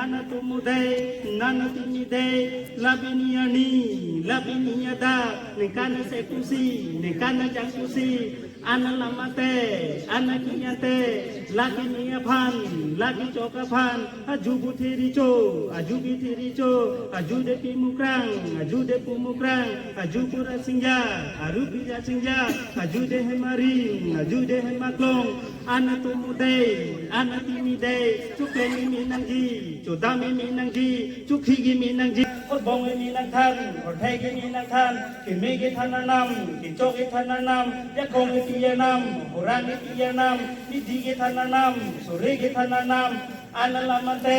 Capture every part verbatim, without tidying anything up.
An atomo dei, an atimi dei, la pini arni, la pini adak, ningkan ase pusi, ningkan ajang pusi, an alam ate, an aking ate, la kimi aphan, la kichok aphan, aju pu thiri cho, aju pi thiri cho, aju de pi mukrang, aju de pu mukrang, aju pu ra singja, aju pi ra singja, aju de hem aring, aju de hem aklong, an atomo dei, an atimi dei, choklem kimi nangji, chodam kimi nangji, chokhi kimi nangji, horbong kimi nangthan, horthai kimi nangthan, keme kethan anam, kechok kethan anam, jakong kepi anam, horang kepi anam, midi kethan anam, sore kethan anam, an alam ate,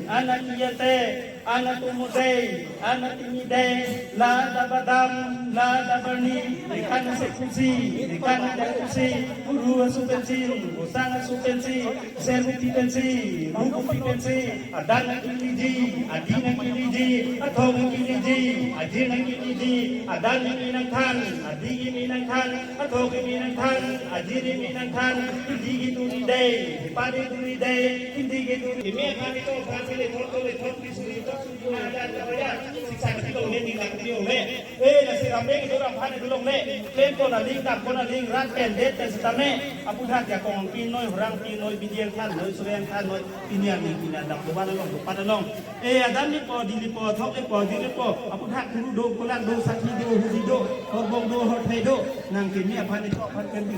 an aking ate, an atomo dei, an atimi dei, la adap adam, la adap arni, ningkan ase pusi, ningkan ajang pusi, uru asu pensi, osang asu pensi, ser kopi pensi, ru kopi pensi, adan nangkiliji, adi nangkiliji, athong nangkiliji, ajir nangkiliji, adan kimi nangthan, adi kimi nangthan, athong kimi nangthan, ajir kimi nangthan, hindi keturi dei, pade turi dei, hindi keturi. Kimi aphan ito aphan pele thot pele thot pisuri thot suri adan kaya, siksa kilo ne ni lakti ome. Eh, lasi rame kedo ram aphan dulong ne. Klem ko naling, dam ko naling, rat pen det pen setame. Aphuthak jakong pi noi, horang pi noi, bidi angthan noi, sore angthan noi, pini arni pini adap dovan along, dopan along. Eh, adan lepo, di lepo, thok lepo, di lepo. Aphuthak turu do, kolang do, sakhi do, hudi do, horbong do, horthai do. Nangkeme aphan ito aphan pen di,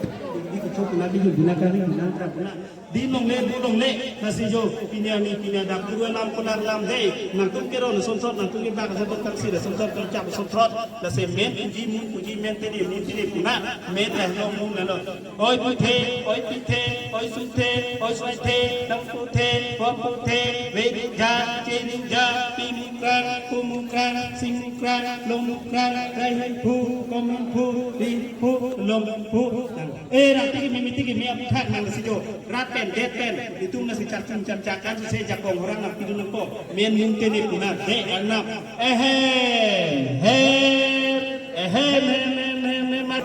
di kechok puna, di jubina kari, di nang tra puna. Di longle, di longle, lasi jo, pini arni, pini adap, turu alam kolang alam dei, nangtum keron asonthot, nangtum kebak asonthot, kangsir asonthot, kangchap asonthot, lasi men puji, mun puji, men tene, mun tene puna, men eh long mun lalo. Oi puthe, oi pithe, oi suthe, oi swaithe, nam puthe, pom puthe, vedi ja, cheni ja, pi mukrang, pu mukrang, sing mukrang, long mukrang, rai hai phu, kom phu, ri phu, long phu. Eh, rati ke mimiti ke me aphuthak nangsi jo. Rat pen, det pen, itum nasi chak chum cham chak kan si se jakong horang nangpidun nangpo. Men mun tene puna, de arnam. Ehem, hem, ehem, hem, hem, hem, hem,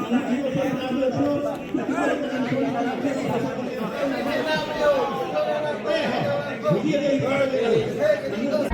hem.